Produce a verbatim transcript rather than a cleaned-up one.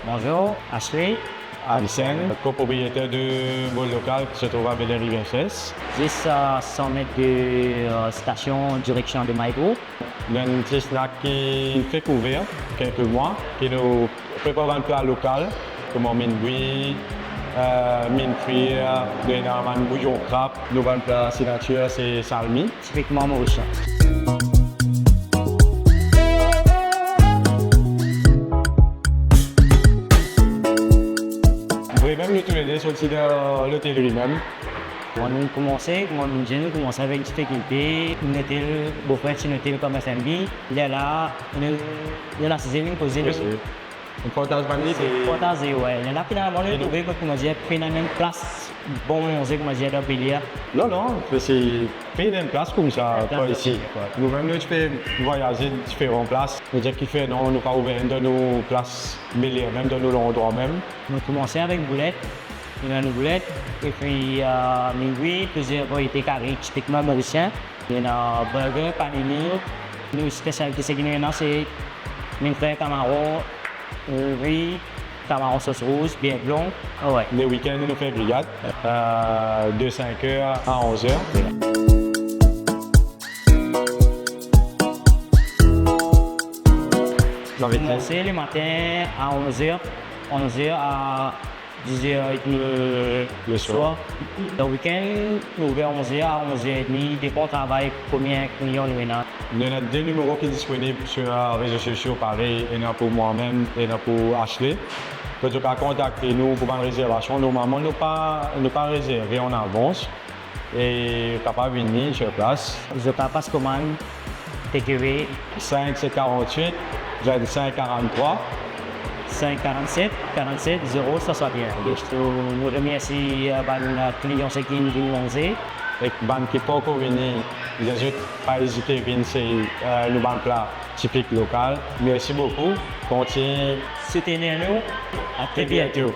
Bonjour, Ashley. Alicenne, copropriétaire de Bol Local qui se trouve à Bel Air Rivière Sèche. Juste à cent mètres de, euh, station direction de Maïgou. Nou enn ti snack ki fek ouver kelke mwa, ki nou prepar bann pla lokal, kouma minn bwi, euh, minn frir, nou ena bann bouyon krab, nou bann pla signatir se salmi. Tipikman morisien. Vremem, nou toulede sorti dan lotelri mem. Kan nou koumanse, kan nou zenn, nou koumanse avek difikilte, nou notel, bofrer ti notel kom F and B, lerla, nou, lerla size vinn koze nou. Wi. Nou partaz bann lide. Partaze, wi. Lerla finalman, nou trouve kot, koumadir, pena mem plas bon manze, koumadir, dan Bel Air. Non, non, se pena enn plas koumsa, par isi. Wi. Nou mem, nou ti pe vwayaze diferan plas. Nou dir kifer non, nou pa ouver enn dan nou plas Bel Air mem, dan nou landrwa mem. Nou koumanse avek boulet. Nou ena nou boulet, epi, euh, minn bwi, plizier variete kari tipikman morisien. Nou ena burger, panini. Nou spesialite seki nou ena se minn frir kamaron, euh, ri, kamaron sos rouz, bien blon. Ah wi. Le weekend, nou fer griyad, euh, de cinq heures à onze heures. Koumanse le matin à onze heures, onze heures à dix heures et demie le soir. Le week-end, nou ouver onze heures à onze heures et demie, depan travay, konbien klian nou ena. Nou ena de nimero ki disponib sur, euh, rezo sosio, parey, ena pou mwa mem, ena pou Ashley. Kot zot kapav kontakte nou pou bann rezervasion. Normalman, nou pa, nou pa rezerve an avans. E kapav vini sur plas. Zot kapav pas komann, take away. Cinq sept quarante-huit, vingt-cinq quarante-trois. Cinq quarante-sept, quarante-sept, zéro soixante et un. Nou, nou remersi, euh, bann, euh, klian seki inn vinn manze. Ek bann ki pankor vini, zot pa ezite vinn, se, euh, nou bann pla tipik lokal. Mersi boukou. Kontign soutenir nou. A tre biento.